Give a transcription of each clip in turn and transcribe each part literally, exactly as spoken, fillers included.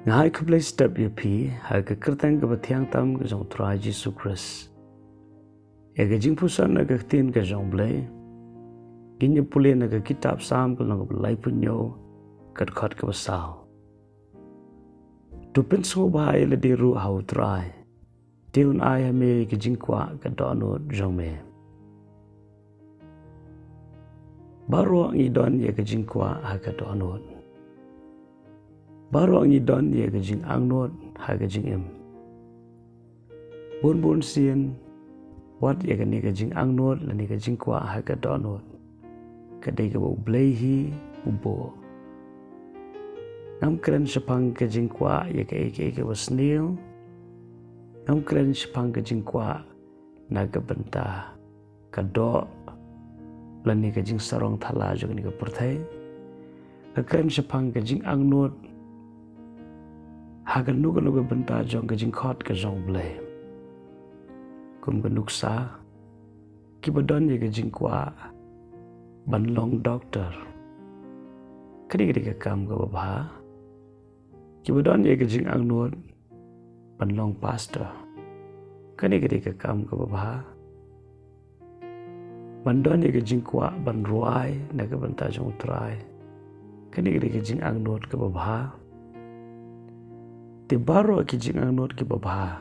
Nga ai khublei step ïa phi ha ka kyrteng kaba thiang tam ka jong U Trai Jisu Khrist. Ïa ka jingpuson na ka ktien ka jong U Blei ngin ïa pule na ka kitab Salm ka lynnong kaba laiphew hynñiew, ka dkhot kaba saw. To pynsngewbha ïa lade ruh ha U Trai, te un ai ha me ka jingkwah ka dohnud jong me. Baroh ngi don ïa ka jingkwah ha ka dohnud. Baroh ngi don ïa ka jingangnud ha ka jingim. Bun bun sien, wat ïa kane ka jingangnud lane ka jingkwah ha ka dohnud, ka dei kaba U Blei hi u buh. Ngam kren shaphang ka jingkwah ïa kaei kaei kaba sniew. Ngam kren shaphang ka jingkwah na ka bynta ka doh lane ka jingsarong thala jong kane ka pyrthei. Nga kren shaphang ka jingangnud ha kano kano ka bynta jong ka jingkhot ka jong U Blei. Kum ka nuksa, kiba don ïa ka jingkwah ban long doktor, kane ka dei ka kam kaba bha. Kiba don ïa ka jingangnud ban long pastor, kane ka dei ka kam kaba bha. Ban don ïa ka jingkwah ban rwai na ka bynta jong U Trai, kane ka dei ka jingangnud kaba bha. Te baroh ki jingangnud kiba bha,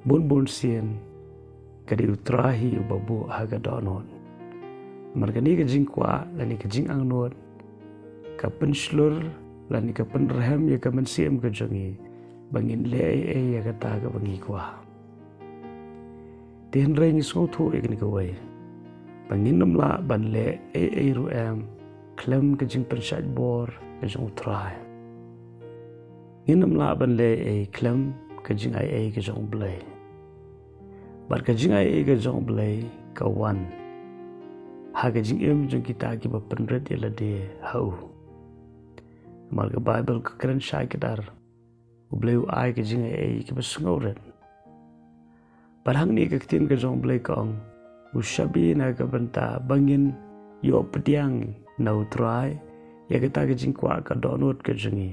bun bun sien ka dei U Trai hi uba buh ha ka dohnud. Namar kane ka jingkwah lane ka jingangnud ka pynshlur lane ka pynrhem ïa ka mynsiem ka jong ngi ba ngin leh ei ei ïa kata kaba ngi kwah. Te hynrei ngi sngewthuh ïa kane kawei, ba ngin ym lah ban leh ei ei ruh em khlem ka jingpynshait bor ka jong U Trai. Ngin ym lah ban leh ei khlem ka jingaiei ka jong U Blei. Bad ka jingaiei ka jong U Blei ka wan ha ka jingim jong kita kiba pynrit ïa lade ha u. Namar ka Baibl ka kren shai kdar, U Blei u ai ka jingaiei kaba sngewrit. Bad hangne ka ktien ka jong U Blei ka ong, u shabi na ka bynta ba ngin ïoh pdiang na U Trai ïa kata ka jingkwah ka dohnud ka jong ngi,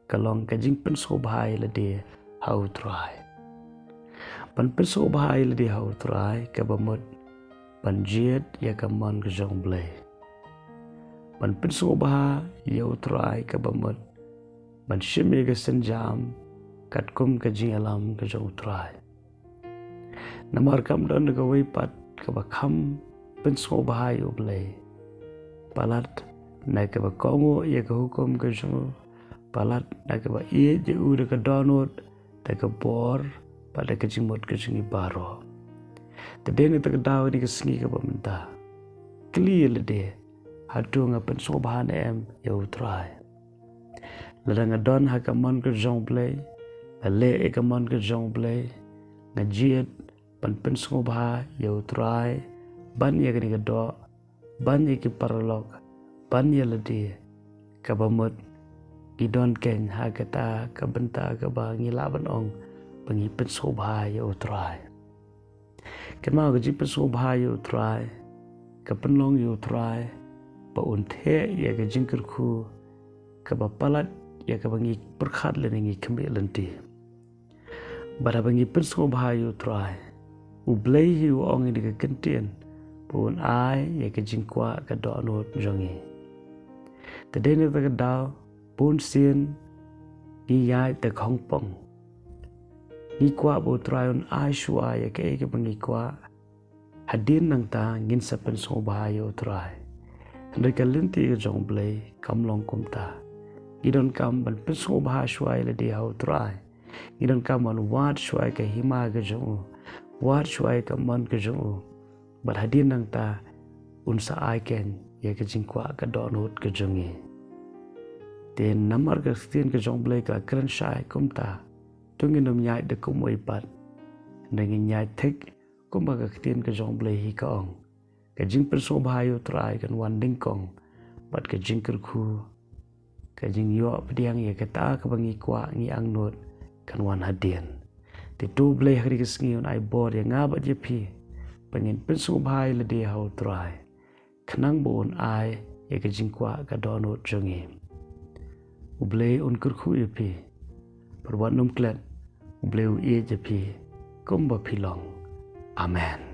ka long ka jingpynsngewbha ïa lade ha U Trai. Ban pynsngewbha ïa lade ha U Trai kaba mut ban jied ïa ka mon ka jong U Blei. Ban pynsngewbha ïa U Trai kaba mut ban shim ïa ka sienjam katkum ka jingïalam ka jong U Trai. Namar kam don kawei pat kaba kham pynsngewbha ïa U Blei, palat na kaba kohnguh ïa ka hukum ka jong u, palat na kaba ïeit ïa u da ka dohnud, da ka bor, bad da ka jingmut ka jong ngi baroh. Te dei na kata ka daw ïa kane ka sngi kaba mynta, kylli ïa lade, hato nga pynsngewbha ne em ïa U Trai? Lada nga don ha ka mon ka jong U Blei, nga leh ïa ka mon ka jong U Blei, nga jied ban pynsngewbha ïa U Trai ban ïa kane ka doh, ban ïa ki paralok, ban ïa lade, kaba mut ngi don keiñ ha kata ka bynta kaba ngi lah ban ong ba ngi pynsngewbha ïa U Trai. Kynmaw, ka jingpynsngewbha ïa U Trai ka pynlong ïa U Trai ba un theh ïa ka jingkyrkhu kaba palat ïa kaba ngi pyrkhat lane ngi khmih lynti. Bad haba ngi pynsngewbha ïa U Trai, U Blei hi u ong ïa ka ktien ba un ai ïa ka jingkwah ka dohnud jong ngi. Te dei na kata ka daw, bun sien ngi ïaid da ka hongpong. Ngi kwah ba U Trai un ai shuwa ïa kaei kaba ngi kwah. Hadien nangta ngin sa pynsngewbha ïa U Trai. Hynrei ka lynti ka jong U Blei kam long kumta. Ngi donkam ban pynsngewbha shuwa ïa lade ha U Trai. Ngi donkam ban wad shuwa ïa ka hima ka jong u, wad shuwa ïa ka mon ka jong u. Bad hadien nangta un sa ai keiñ ïa ka jingkwah ka dohnud ka jong ngi. Te namar ka ktien ka jong U Blei ka kren shai kumta, to ngin ym ïaid da kumwei pat, hynrei ngin ïaid thik kumba ka ktien ka jong U Blei hi ka ong. Ka jingpynsngewbha ïa U Trai kan wan nyngkong, bad ka jingkyrkhu, ka jingïoh pdiang ïa kata kaba ngi kwah ngi angnud kan wan hadien. Te to U Blei ha kane ka sngi un ai bor ïa nga bad ïa phi ba ngin pynsngewbha ïa lade ha U Trai, khnang ba un ai ïa ka jingkwah ka dohnud jong ngi. U Blei un kyrkhu ïa phi. Pyrbat nym klet, U Blei u ïeit ïa phi kumba phi long. Amen.